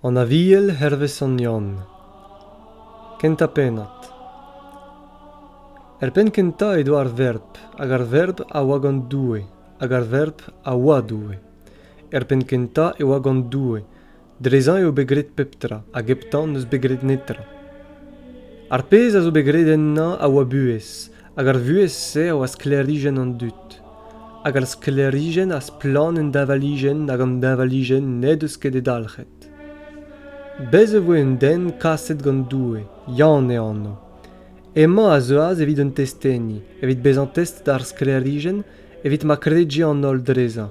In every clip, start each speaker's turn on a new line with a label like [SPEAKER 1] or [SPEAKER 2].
[SPEAKER 1] An Aviel hervez Sant Yann. Kentañ pennad. Er penn-kentañ edo ar Verb, hag ar Verb a oa gant Doue, hag ar Verb a oa Doue. Er penn-kentañ e oa gant Doue, Drezañ eo bet graet pep tra hag heptañ n'eus bet graet netra. Ar pezh a zo bet graet ennañ a oa buhez, hag ar vuhez-se a oa sklêrijenn an dud. Hag ar sklêrijenn a splann en deñvalijenn hag an deñvalijenn n'he deus ket e dalc'het. Bez' e voe un den kaset gant Doue, Yann e anv. Hemañ a zeuas evit un testeni, evit bezañ test d'ar sklêrijenn, evit ma kredje an holl drezañ.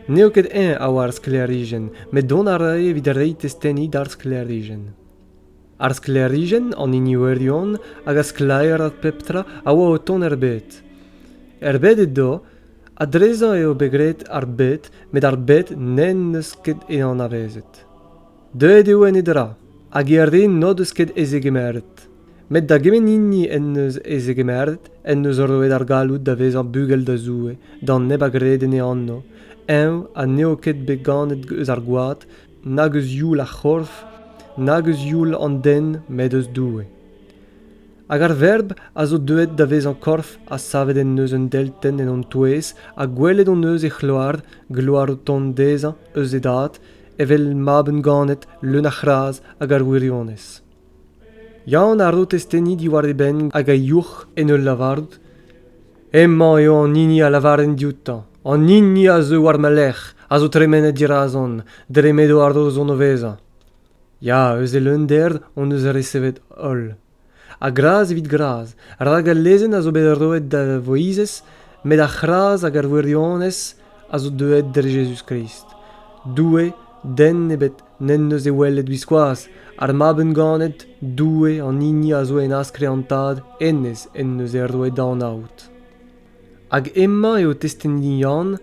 [SPEAKER 1] N'eo ket eñ a oa ar sklêrijenn, met dont a rae evit reiñ testeni d'ar sklêrijenn. Ar sklêrijenn, an hini wirion, hag a sklaera pep tra, a oa o tont er bed. Er bed edo, ha drezañ eo bet graet ar bed, met ar bed n'en deus ket e anavezet. Deuet eo en e dra, hag e re n'o deus ket e zegemeret. Met da gement hini en deus e zegemeret en deus roet ar galloud da vezañ bugel da Zoue, d'an neb a gred en e anv, eñ ha n'eo ket bet ganet eus ar gwad, nag eus youl ar c'horf, nag eus youl an den, met eus Doue. Hag ar Verb a zo deuet da vezañ korf ha savet en deus un deltenn en hon touez ha gwelet hon eus e c'hloar, gloar o tont dezhañ eus e dad, evel mab unganet leun a c'hras hag ar wirionez. Yann a ro testeni diwar e benn hag a youc'h en ul lavarout Hemañ eo an hini a lavaren dioutañ, an hini a zeu war ma lerc'h, a zo tremenet dirazon, dre m'edo a-raozon o vezañ. Ya, eus e leunder hon eus resevet holl. Ha gras evit gras, rak al lezenn a zo bet roet da Voizez, met ar c'hras hag ar wirionez a zo deuet dre Jezuz-Krist. Doue, den ebet n'en deus e welet biskoazh, ar mab unganet, Doue an hini a zo en askre an Tad, hennezh en deus e roet da anaout. Hag hemañ eo testeni Yann,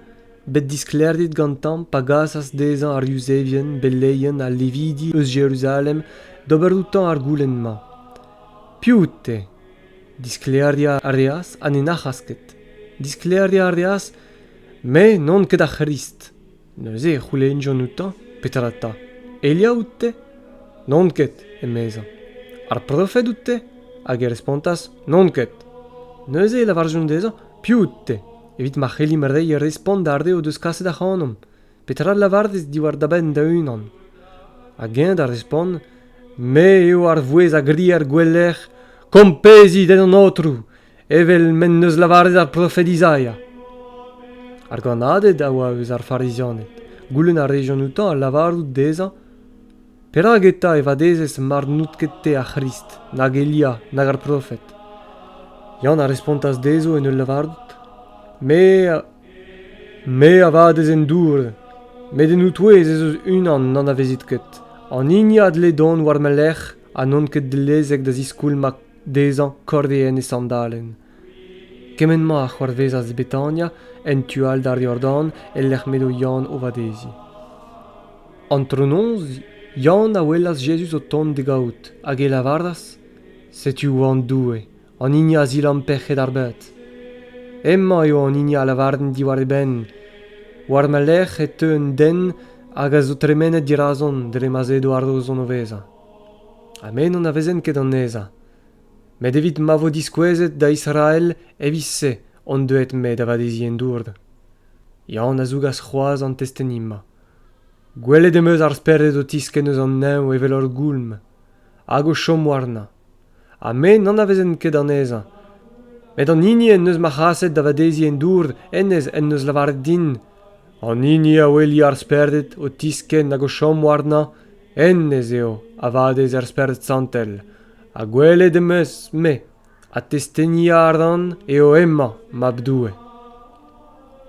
[SPEAKER 1] bet disklêriet gantañ pa gasas dezhañ ar Yuzevien, beleien ha levidi eus Jeruzalem d'ober outañ ar goulenn-mañ: Piv out-te? Disklêriañ a reas ha ne nac'has ket. Disklêriañ a reas Me n'on ket ar C'hrist. Neuze e c'houlennjont outañ Petra 'ta Elia out-te N'on ket, emezañ. Ar profed out-te Hag e respontas N'on ket. Neuze e lavarjont dezhañ Piv out-te Evit ma c'hellimp reiñ respont d'ar re o deus kaset ac'hanomp. Petra 'lavarez diwar da benn da-unan Hag eñ da respont Me eo ar vouezh a gri er gouelec'h Kompezit en an Aotrou evel m'en deus lavaret ar profed Izaia. Ar gannaded a oa eus ar Farizianed. Goulenn a rejont outañ ha lavarout dezhañ Perak eta e vadezez mar n'out ket te ar C'hrist, nag Elia, nag ar profed? Yann a respontas dezho en ul lavarout Me me a vadez en dour, met en ho touez ez eus unan n'anavezit ket, an hini a dle dont war ma lerc'h ha n'on ket dellezek da ziskoulmañ dezhañ korreenn e sandalenn. Kement-mañ a c'hoarvezas e Betania, en tu all d'ar Yordan, e-lec'h m'edo Yann o vadeziñ. Antronoz, Yann a welas Jezuz o tont d'e gaout, hag e lavaras: Setu Oan Doue, an hini a zilam pec'hed ar bed. Hemañ eo an hini a lavaren diwar e benn. War ma lerc'h e teu un den hag a zo tremenet dirazon dre ma'z edo a-raozon o vezañ. Ha me n'anavezen ket anezhañ. Met evit ma vo diskouezet da Israel evit-se on deuet-me da vadeziñ en dour. Yann a zougas c'hoazh an testeni-mañ. Gwelet em eus ar Spered o tiskenn eus an neñv evel ur goulm, hag o chom warnañ. Ha me n'anavezen ket anezhañ. Met an hini en deus ma c'haset da vadeziñ en dour, hennezh en deus lavaret din: An hini a weli ar Spered o tiskenn hag o chom warnañ, hennezh eo a vadez er Spered Santel. Ha gwelet em eus, me, ha testeniañ a ran eo hemañ Mab Doue.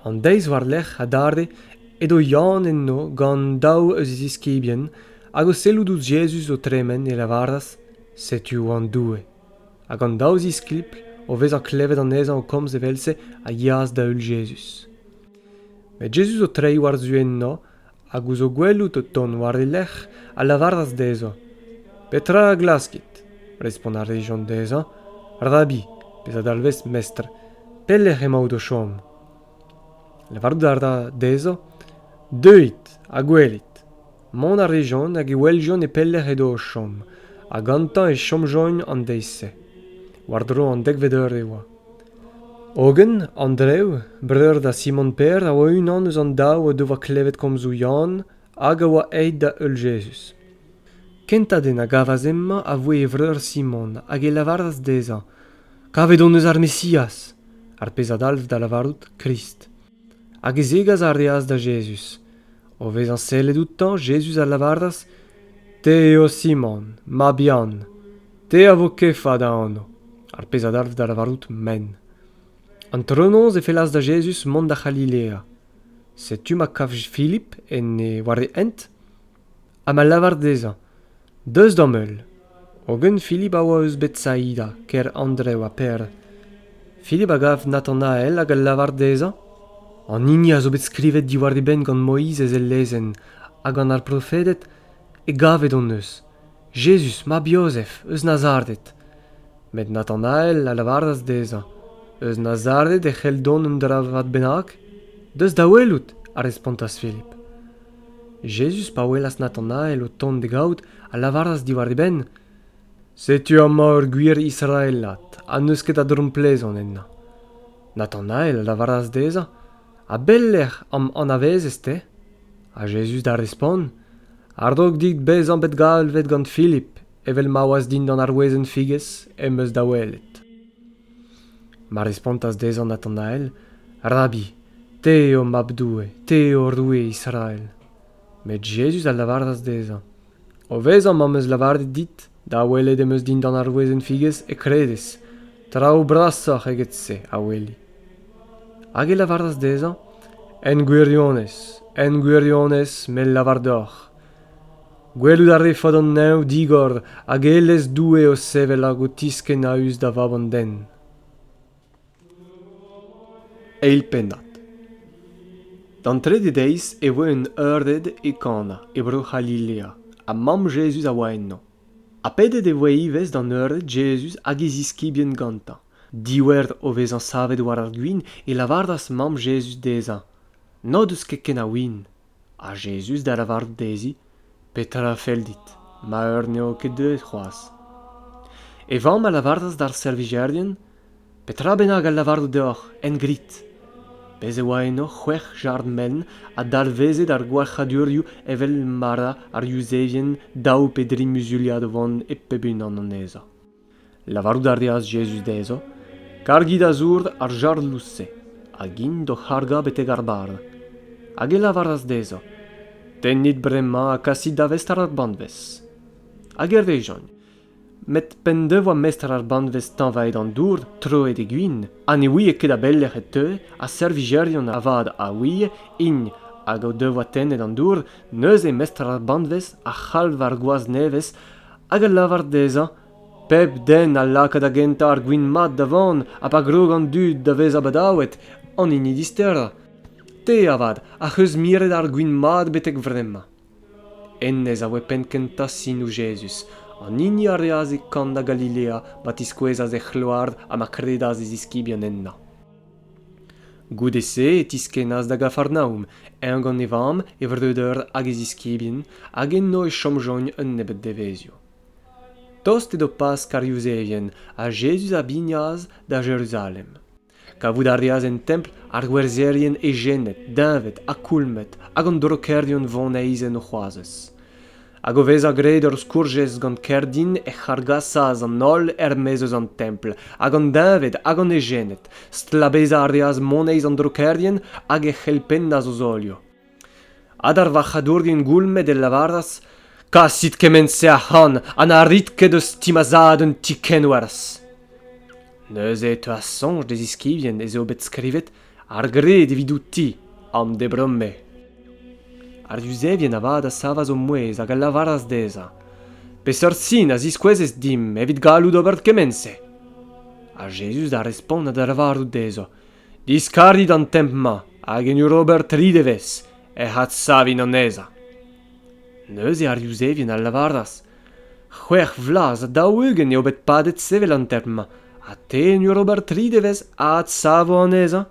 [SPEAKER 1] An deiz war-lerc'h adarre edo Yann eno gant daou eus e ziskibien hag o sellout ouzh Jezuz o tremen e lavaras Setu Oan Doue. Hag an daou ziskibl, o vezañ klevet anezhañ o komz evel-se, a yeas da heul Jezuz. Met Jezuz o treiñ war-zu ennañ hag ouzh o gwelout o tont war e lerc'h a lavaras dezho: Petra a glaskit? Respont a rejont dezhañ: Rabbi, pezh a dalvez mestr, pelec'h emaout o chom? Lavarout a ra dezho: Deuit ha gwelit. Mont a rejont hag e weljont e pelec'h edo o chom, ha gantañ e chomjont an deiz-se. War-dro an dekvet eur e oa. Hogen Andrev, breur da Simon-Pêr, a oa unan eus an daou o devoa klevet komzoù Yann hag a oa aet da heul Jezuz. Kentañ den a gavas hemañ a voe e vreur Simon hag e lavaras dezhañ Kavet hon eus ar Mesiaz! Ar pezh a dalv da lavarout Krist. Hag e zegas a reas da Jezuz. O vezañ sellet outañ, Jezuz a lavaras Te eo Simon, mab Yann. Te a vo Kefa da anv. Ar pezh a dalv da lavarout Men. Antronoz e fellas da Jezuz mont da C'halilea. Setu ma kav Filip en e war e hent Ha ma lavar dezhañ Deus d'am heul. Hogen Filip a oa eus Betsaida, kêr Andrev ha Pêr. Filip a gav Natanael hag a lavar dezhañ An hini a zo bet skrivet diwar e benn gant Moizez el lezenn ha gant ar profeded, e gavet hon eus. Jezuz, mab Jozef, eus Nazared. Met Natanael a lavaras dezhañ Eus Nazared e c'hell dont un dra vat bennak ? Deus da welout, a respontas Filip. Jezuz pa welas Natanael o tont d'e gaout a lavaras diwar e benn Setu amañ ur gwir Israelad ha n'eus ket a dromplezon ennañ. Natanael a lavaras dezhañ A belec'h am anavezez-te ? Ha Jezuz da respont A-raok dit bezañ bet galvet gant Filip evel ma oas dindan ar wezenn figez em eus da welet. Ma respontas dezhañ Natanael Rabbi, te eo Mab Doue, te eo roue Israel. Met Jezuz a lavaras dezhañ O vezañ m'am eus lavaret dit, da welet em eus dindan ar wezenn figez, e kredez. Traoù brasoc'h eget se a weli. Hag e lavaras dezhañ En gwirionez, en gwirionez, me lavar deoc'h, Gwelout a refot an neñv digor hag aelez Doue o sevel hag o tiskenn a-us da Vab an Den. Eil pennad. D'an trede deiz e voe un eured e Kana, e Bro-C'halilea, ha mamm Jezuz a oa eno. Ha pedet e voe ivez d'an eured Jezuz hag e ziskibien gantañ. Diouer o vezañ savet war ar gwin e lavaras mamm Jezuz dezhañ N'o deus ket ken a win. Ha Jezuz da lavarout dezhi Petra a fell dit Ma eur n'eo ket deuet c'hoazh. E vamm a lavaras d'ar servijerien Petra bennak a lavaro deoc'h, en grit. Bez' e oa eno c'hwec'h jard menn a dalveze d'ar gwalc'hadurioù evel ma ra ar Yuzevien daou pe dri muzuliad o vont e pep unan anezho. Lavarout a reas Jezuz dezho Kargit a zour ar jarloù-se, hag int d'o c'hargañ betek ar barr. Hag e lavaras dezho Tennit bremañ ha kasit da vestr ar banvez. Hag e rejont. Met p'en devoa mestr ar banvez tañvaet an dour troet e gwin, ha ne ouie ket a belec'h e teue, ha servijerion avat a ouie, int hag o devoa tennet an dour, neuze mestr ar banvez a c'halv ar gwaz nevez hag a lavar dezhañ Pep den a laka da gentañ ar gwin mat da vont ha pa grog an dud da vezañ badaouet, an hini disterañ. Te avat ac'h eus miret ar gwin mat betek vremañ. Hennezh a voe penn-kentañ sinoù Jezuz, an hini a reas e Kana Galilea ma tiskouezas e c'hloar ha ma kredas e ziskibien ennañ. Goude-se e tiskennas da Gafarnaoum, eñ gant e vamm, e vreudeur hag e ziskibien, hag eno e chomjont un nebeud devezhioù. Tost edo Pask ar Yuzevien ha Jezuz a bignas da Jeruzalem. Kavout a reas en templ ar gwerzherien ejened, deñved ha koulmed hag an drokerion voneiz en o c'hoazez. Hag o vezañ graet ur skourjez gant kerdin ec'h argasas an holl er-maez eus an templ, hag an deñved hag an ejened. Stlabezañ a reas moneiz an drokerien hag ec'h elpennas o zolioù. Ha d'ar varc'hadourien goulmet e lavaras Kasit kement-se ac'hann ha na rit ket eus ti ma zad un ti-kenwerzh. Neuze e teuas soñj d'e ziskibien ez eo bet skrivet Ar gred evidout-te am debro-me. Ar Yuzevien avat a savas o mouezh hag a lavaras dezhañ Peseurt sin a ziskouezez dimp evit gallout ober kement-se ? Ha Jezuz da respont ha da lavarout dezho Diskarit an templ-mañ hag en ur ober tri devezh ec'h adsavin anezhañ. Neuze ar Yuzevien a lavaras C'hwec'h vloaz ha daou-ugent eo bet padet sevel an templ-mañ ha te en ur ober tri devezh a adsavo anezhañ ?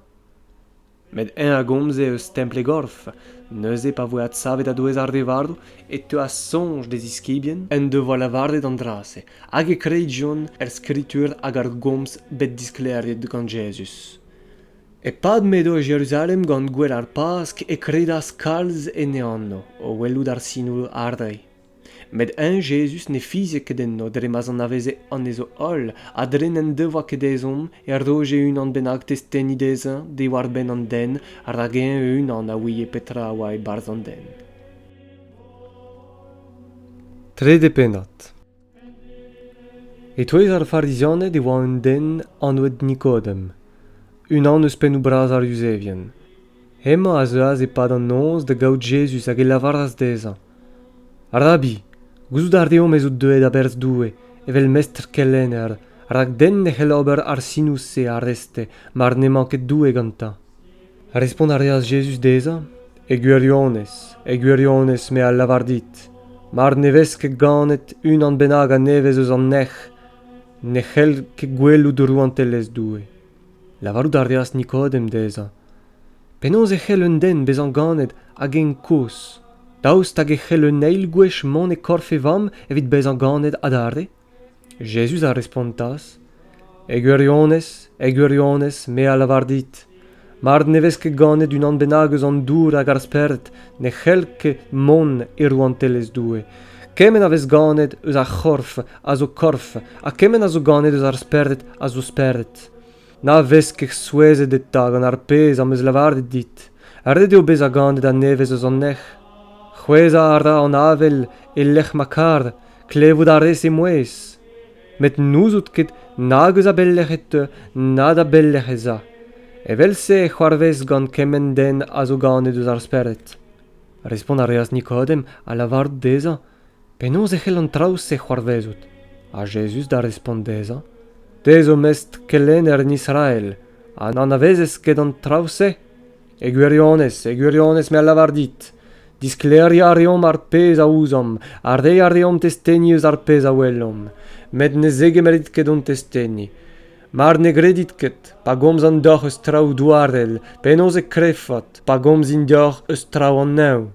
[SPEAKER 1] Met eñ a gomze eus templ e gorf. Neuze pa voe adsavet a-douez ar re varv, e teuas soñj d'e ziskibien en devoa lavaret an dra-se, hag e kredjont er Skritur hag ar gomz bet disklêriet gant Jezuz. E-pad m'edo e Jeruzalem gant gouel ar Pask e kredas kalz en e anv, o welout ar sinoù a rae. Met eñ Jezuz ne fizie ket enno dre ma'z anaveze anezho holl ha dre n'en devoa ket ezhomm e roje unan bennak testeni dezhañ diwar-benn an den rak eñ e-unan a ouie petra a oa e-barzh an den. Trede pennad. E-touez ar Farizianed e oa un den anvet Nikodem, unan eus pennoù bras ar Yuzevien. Hemañ a zeuas e-pad an noz da gaout Jezuz hag e lavaras dezhañ Rabbi, gouzout a reomp ez out deuet a-berzh Doue, evel mestr-kelenner, rak den ne c'hell ober ar sinoù-se a rez-te mar n'emañ ket Doue gantañ. Respont a reas Jezuz dezhañ E gwirionez, e gwirionez me a lavar dit, mar ne vez ket ganet unan bennak a-nevez eus an nec'h, ne c'hell ket gwelout rouantelezh Doue. Lavarout a reas Nikodem dezhañ Penaos e c'hell un den bezañ ganet hag eñ kozh? Daoust hag e c'hell un eil gwech mont e korf e vamm evit bezañ ganet adarre? Jezuz a respontas E gwirionez, e gwirionez, me a lavar dit, mar ne vez ket ganet unan bennak eus an dour hag ar Spered, ne c'hell ket mont e rouantelezh Doue. Kement a vez ganet eus ar c'horf a zo korf, ha kement a zo ganet eus ar Spered a zo spered. Na vez ket souezhet eta gant ar pezh am eus lavaret dit. Ret eo bezañ ganet a-nevez eus an nec'h. C'hwezhañ a ra an avel e-lec'h ma kar, klevout a rez he mouezh. Met n'ouzout ket nag eus a belec'h e teu na da belec'h ez a. Evel-se e c'hoarvez gant kement den a zo ganet eus ar Spered. Respont a reas Nikodem ha lavarout dezhañ Penaos e c'hell an traoù-se c'hoarvezout? Ha Jezuz da respont dezhañ Te zo mestr kelenner en Israel, ha n'anavezez ket an traoù-se? E gwirionez, e gwirionez me a lavar dit, disklêriañ a reomp ar pezh a ouzomp ha reiñ a reomp testeni eus ar pezh a welomp, met ne zegemerit ket hon testeni. Mar ne gredit ket, pa gomzan deoc'h eus traoù douarel, penaos e krefot pa gomzin deoc'h eus traoù an neñv?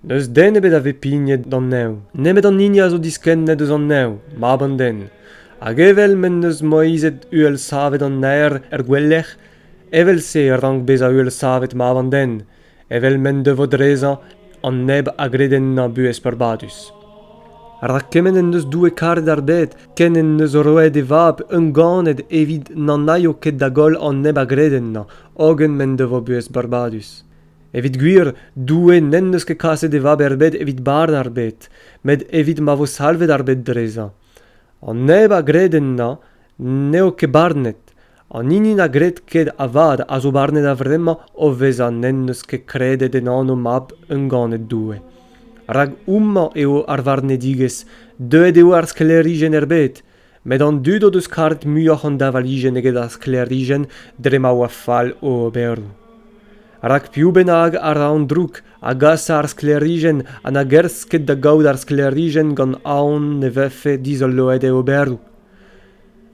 [SPEAKER 1] N'eus den ebet a vez pignet d'an neñv, nemet an hini a zo diskennet eus an neñv, mab an den. Hag evel m'en deus Moizez uhelsavet an naer er gouelec'h, evel-se e rank bezañ uhelsavet mab an den, evel m'en devo drezañ an neb a gred ennañ buhez peurbadus. Rak kement en deus Doue karet ar bed ken en deus roet e vab unganet evit n'anaio ket da goll an neb a gred ennañ, hogen m'en devo buhez peurbadus. Evit gwir, Doue n'en deus ket kaset e vab er bed evit barn ar bed, met evit ma vo salvet ar bed drezañ. An neb a gred ennañ n'eo ket barnet, an hini na gred ket avat a zo barnet a-vremañ o vezañ n'en deus ket kredet en anv Mab unganet Doue. Rak homañ eo ar varnedigezh, deuet eo ar sklêrijenn er bed, met an dud o deus karet muioc'h an deñvalijenn eget ar sklêrijenn dre ma oa fall o oberoù. Rak piv bennak a ra an droug a gasa ar sklêrijenn ha na gerzh ket da gaout ar sklêrijenn gant aon ne vefe dizoloet e oberoù.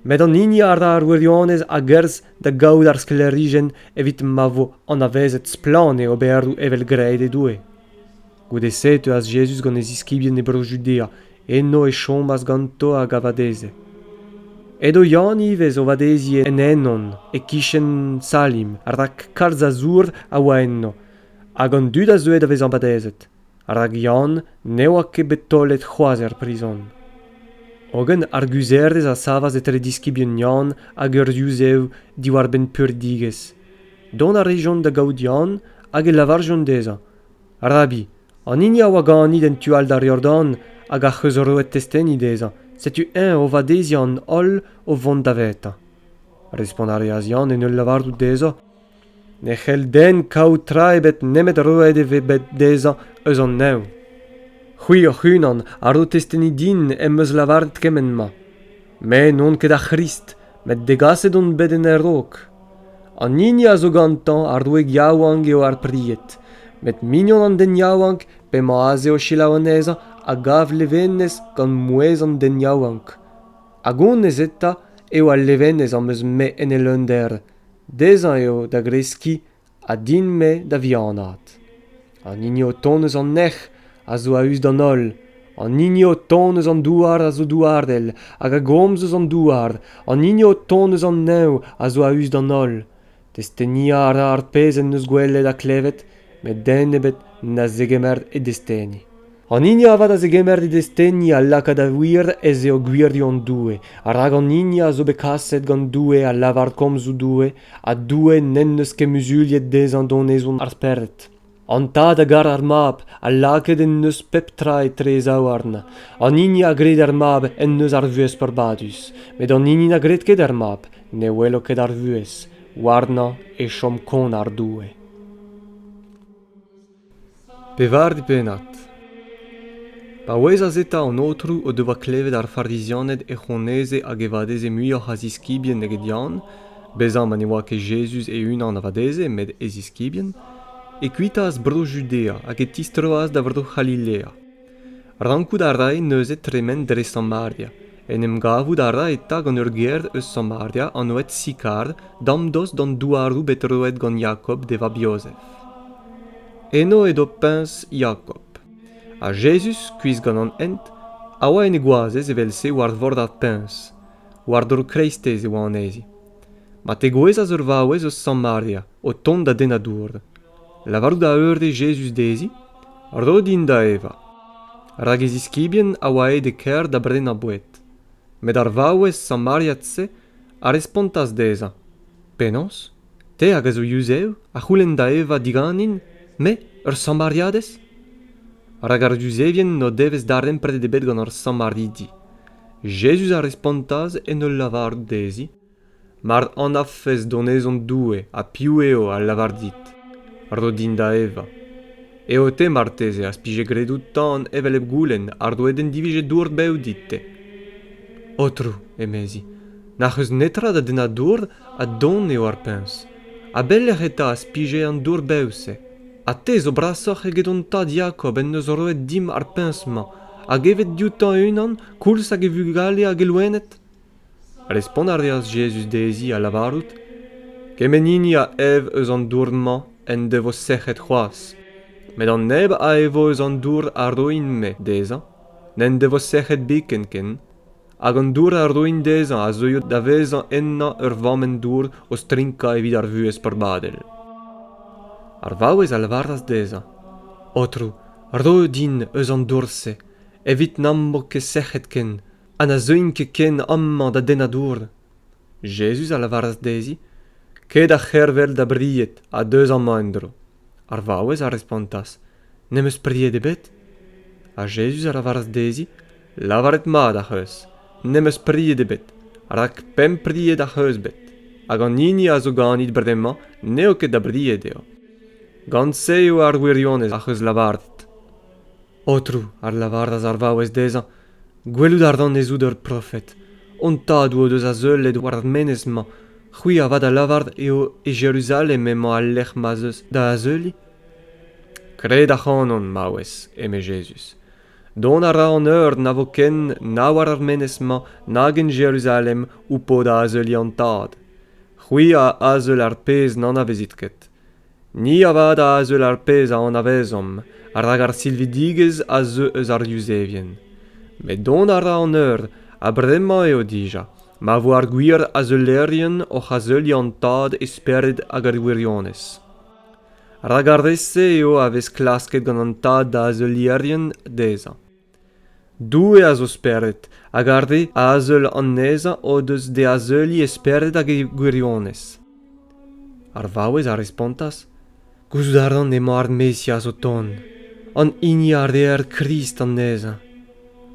[SPEAKER 1] Met an hini a ra ar wirionez a gerzh da gaout ar sklêrijenn evit ma vo anavezet splann e oberoù evel graet e Doue. Goude-se e teuas Jezuz gant e ziskibien e Bro-Judea, eno e chomas ganto hag a vadeze. Edo Yann ivez o vadeziñ en Ennon, e-kichen Salim, rak kalz a zour a oa eno, hag an dud a zeue da vezañ badezet, rak Yann ne oa ket bet taolet c'hoazh er prizon. Hogen ar guzerez a savas etre diskibien Yann hag ur Yuzev diwar-benn peurdigezh. Dont a rejont da gaout Yann hag e lavarjont dezhañ Rabbi, an hini a oa ganit en tu all d'ar Yordan hag ac'h eus roet testeni dezhañ, setu eñ o vadeziñ an holl o vont davetañ. Respont a reas Yann en ul lavarout dezhañ Ne c'hell den kaout tra ebet nemet roet e ve bet dezhañ eus an neñv. C'hwi hoc'h-unan a ro testeni din em eus lavaret kement-mañ. Me n'on ket ar C'hrist, met degaset on bet en e-raok. An hini a zo gantañ ar wreg yaouank eo ar pried, met mignon an den yaouank p'emañ aze o selaou anezhañ a gav levenez gant mouezh an den yaouank. Hag honnezh eta eo al levenez am eus-me en e leunder, dezhañ eo da greskiñ ha din-me da vihanaat. An hini o tont eus an nec'h a zo a-us d'an holl, an hini o tont eus an douar a zo douarel hag a gomz eus an douar, an hini o tont eus an neñv a zo a-us d'an holl. Testeniañ a ra ar pezh en deus gwelet ha klevet, met den ebet na zegemer e desteni. An hini avat a zegemer e desteni a laka da wir ez eo gwirion Doue, rak an hini a zo bet kaset gant Doue a lavar komzoù Doue, ha Doue n'en deus ket muzuliet dezhañ donezon ar Spered. An Tad a gar ar Mab ha lakaet en deus pep tra etre e zaouarn. An hini a gred er Mab en deus ar vuhez peurbadus, met an hini na gred ket er Mab ne welo ket ar vuhez, warnañ e chom konnar Doue. Pevare pennad. Pa ouezas eta an Aotrou o devoa klevet ar Farizianed e c'honeze hag e vadeze muioc'h a ziskibien eget Yann, bezañ ma ne oa ket Jezuz e-unan a vadeze met e ziskibien, e kuitaas Bro-Judea hag e tistroas da Vro-C'halilea. Rankout a rae neuze tremen dre Samaria. En em gavout a ra eta gant ur gêr eus Samaria anvet Sikar, damdost d'an douaroù bet roet gant Yakob d'e vab Yozef. Eno edo puñs Yakob. Ha Jezuz, skuizh gant an hent, a oa en e goazez evel-se war vord ar puñs. War-dro kreisteiz e oa anezhi. Ma tegouezhas ur vaouez eus Samaria, o tont da dennañ dour. Lavarout a eure Jezuz dezhi: Ro din da evañ. Rak e ziskibien a oa aet e kêr da brenañ boued. Met ar vaouez samariat-se a respontas dezhañ: Penaos? Te hag a zo Yuzev a c'houlenn da evañ diganin, me, ur Samariadez? Rak ar Yuzevien n'o devez darempred ebet gant ar Samaridi. Jezuz a respontas en ul lavarout dezhi: Mar anavfes donezon Doue ha piv eo a lavar dit: Ro din da evañ. Eo te marteze az pije graet outañ an hevelep goulenn ha roet en divije dour bev dit-te. Aotrou, emezi, n'ac'h eus netra da dennañ dour ha don eo ar puñs. A belec'h eta az pije an dour bev-se? Ha te zo brasoc'h eget hon tad Yakob en deus roet dimp ar puñs-mañ, hag evet dioutañ e-unan, koulz hag e vugale hag e loened? Respont a reas Jezuz dezhi ha lavarout: Kement hini a ev eus an dour-mañ en devo sec'hed c'hoazh. Met an neb a evo eus an dour a roin-me dezhañ, n'en devo sec'hed biken ken, hag an dour a roin dezhañ a zeuio da vezañ ennañ ur vammenn dour o strinkañ evit ar vuhez peurbadel. Ar vaouez a lavaras dezhañ: Aotrou, ro din eus an dour-se, evit n'am bo ket sec'hed ken, ha na zeuin ket ken amañ da dennañ dour. Jezuz a lavaras dezhi: Kae da c'hervel da bried ha deus amañ en-dro. Ar vaouez a respontas: Ne'm eus pried ebet. Ha Jezuz a lavaras dezhi: Lavaret mat ac'h eus, ne'm eus pried ebet, rak pemp pried ac'h eus bet, hag an hini a zo ganit bremañ n'eo ket da bried eo. Gant se eo ar wirionez ac'h eus lavaret. Aotrou, a lavaras ar vaouez dezhañ, gwelout a ran ez out ur profed. Hon tadoù o deus azeulet war ar menez-mañ, c'hwi avat a lavar eo e Jeruzalem emañ al lec'h ma'z eus da azeuliñ. Kred ac'hanon, maouez, eme Jezuz. Dont a ra an eur na vo ken na war ar menez-mañ nag en Jeruzalem ho po da azeuliñ an Tad. C'hwi a azeul ar pezh n'anavezit ket. Ni avat a azeul ar pezh a anavezomp, rak ar silvidigezh a zeu eus ar Yuzevien. Met dont a ra an eur, ha bremañ eo dija, ma vo ar gwir azeulerien oc'h azeuliñ an Tad e spered hag ar wirionez. Rak ar re-se eo a vez klasket gant an Tad da azeulierien dezhañ. Doue a zo spered, hag ar re a azeul anezhañ o deus d'e azeuliñ e spered hag e gwirionez. Ar vaouez a respontas: Gouzout a ran emañ ar Mesiaz o tont, an hini a reer Krist anezhañ.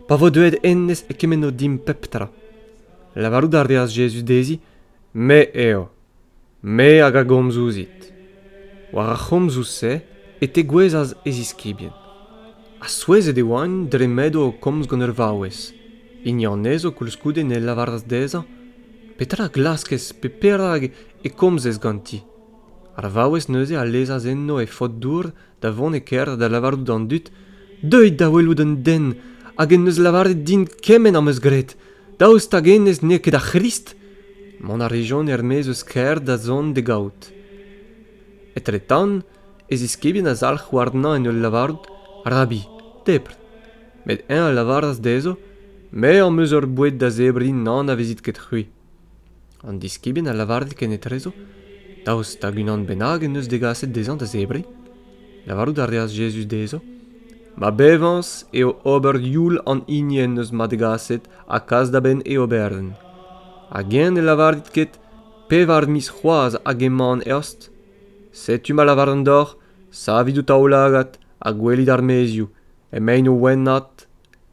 [SPEAKER 1] Pa vo deuet hennezh e kemenno dimp pep tra. Lavarout a reas Jezuz dezhi: Me eo. Me hag a gomz ouzhit. War ar c'homzoù-se e tegouezhas e ziskibien. Ha souezhet e oant dre m'edo o komz gant ur vaouez. Hini anezho koulskoude ne lavaras dezhañ: Petra a glaskez pe perak e komzez ganti? Ar vaouez neuze a lezas eno he fod-dour da vont e kêr da lavarout d'an dud: Deuit da welout un den hag en deus lavaret din kement am eus graet. Daoust hag hennezh n'eo ket ar C'hrist? Mont a rejont er-maez eus kêr da zont d'e gaout. Etretant, e ziskibien a zalc'h warnañ en ul lavarout Rabbi, debr. Met eñ a lavaras dezho Me am eus ur boued da zebriñ n'anavezit ket c'hwi. An diskibien a lavare kenetrezo Daoust hag unan bennak en deus degaset dezhañ da zebriñ? Lavarout a reas Jezuz dezho Ma bevañs eo ober youl an hini en deus ma degaset ha kas da benn e oberenn. Hag-eñ ne lavarit ket Pevar miz c'hoazh hag emañ an eost? Setu ma lavaran deoc'h, savit ho taoulagad ha gwelit ar maezioù, emaint o wennat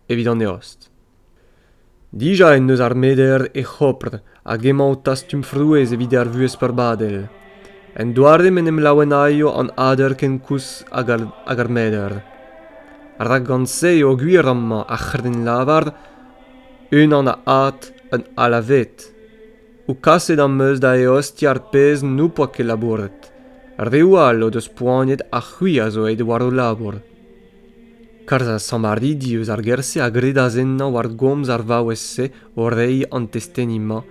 [SPEAKER 1] evit an eost. Dija en deus ar meder e c'hopr hag emañ o tastum frouezh evit ar vuhez peurbadel. En doare m'en em laouenaio an hader kenkoulz hag ar meder. Rak gant se eo gwir amañ ar c'hrennlavar unan a had, un all a ved. Ho kaset am eus da eostiñ ar pezh n'ho poa ket labouret. Reoù all o deus poaniet ha c'hwi a zo aet war o labour. Kalz a Samaridi eus ar gêr-se a gredas ennañ war gomz ar vaouez-se o reiñ an testeni-mañ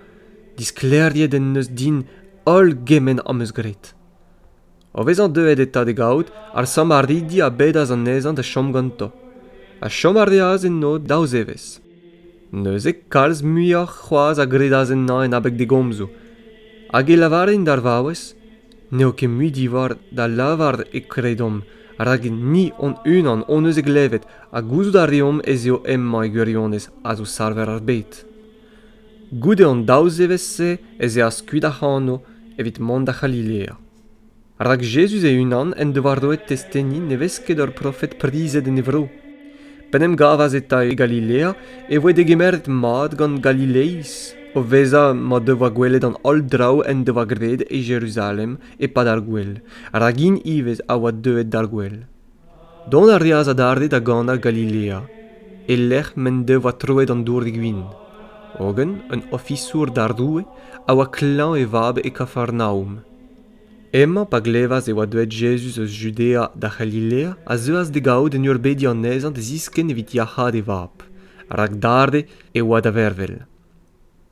[SPEAKER 1] disklêriet en deus din holl gement am eus graet. O vezañ deuet eta d'e gaout, ar Samaridi a bedas anezhañ da chom ganto. Ha chom a reas eno daou zevezh. Neuze kalz muioc'h c'hoazh a gredas ennañ en abeg d'e gomzoù. Hag e lavarent d'ar vaouez N'eo ket mui diwar da lavar e kredomp, rak ni hon-unan hon eus e glevet ha gouzout a reomp ez eo hemañ e gwirionez a zo salver ar bed. Goude an daou zevezh-se ez eas kuit ac'hano evit mont da C'halilea. Rak Jezuz e-unan en devoa roet testeni ne vez ket ur profed prizet en e vro. P'en em gavas eta e Galilea e voe degemeret mat gant Galileiz o vezañ ma devoa gwelet an holl draoù en devoa graet e Jeruzalem e-pad ar gouel, rak int ivez a oa deuet d'ar gouel. Dont a reas adarre da ganañ Galilea, e-lec'h m'en devoa troet an dour e gwin. Hogen un ofisour d'ar roue a oa klañv e vab e Kafarnaoum. Hemañ pa glevas e oa deuet Jezuz eus Judea da C'halilea a zeuas d'e gaout en ur bediñ anezhañ da ziskenn evit yac'haat e vab, rak dare e oa da vervel.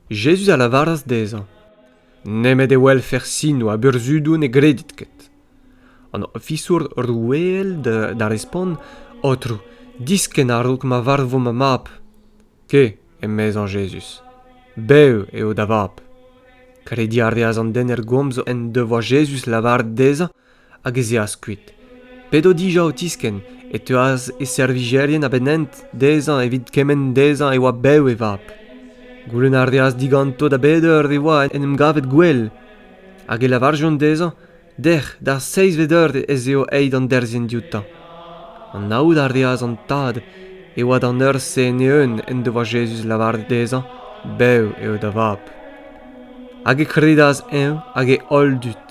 [SPEAKER 1] Jezuz a lavaras dezhañ Nemet e welfec'h sinoù ha burzhudoù ne gredit ket. An ofisour roueel da respont Aotrou, diskenn a-raok ma varvo ma mab. Ke, emezañ Jezuz, bev eo da vab. Krediñ a reas an den er gomz en devoa Jezuz lavaret dezhañ hag ez eas kuit. P'edo dija o tiskenn e teuas e servijerien a-benn-hent dezhañ evit kemenn dezhañ e oa bev e vab. Goulenn a reas diganto da bet eur e oa en em gavet gwell. Hag e lavarjont dezhañ dec'h d'ar seizhvet eur ez eo aet an derzhienn dioutañ. Anaout a reas an tad e oa d'an eur-se en-eeun en devoa Jezuz lavaret dezhañ bev eo da vab. Hag e kredas eñ hag e holl dud.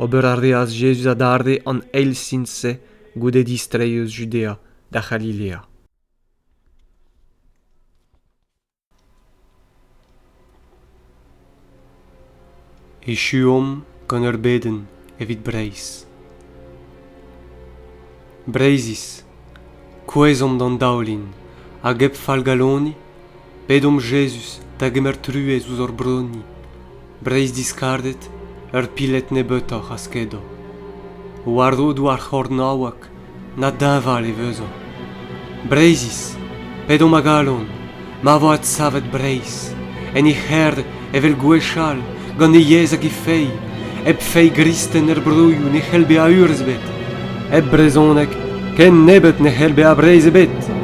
[SPEAKER 1] Ober a reas Jezuz adarre an eil sin-se goude distreiñ eus Judea da C'halilea. Echuomp gant ur bedenn evit Breizh. Breizhiz, kouezhomp d'an daoulin hag hep fallgaloniñ, pedomp Jezuz da gemer truez ouzh hor bro-ni. Breizh diskardet, ur piled nebeutoc'h a skedo. War rodoù ar c'hornaoueg na deñval e veuzo. Breizhiz, pedomp a galon, ma vo adsavet Breizh, en he c'herr evel gwechall, gant he yezh hag he feiz, hep feiz gristen er broioù ne c'hell bezañ urzh ebet, hep brezhoneg ken nebeut ne c'hell bezañ Breizh ebet.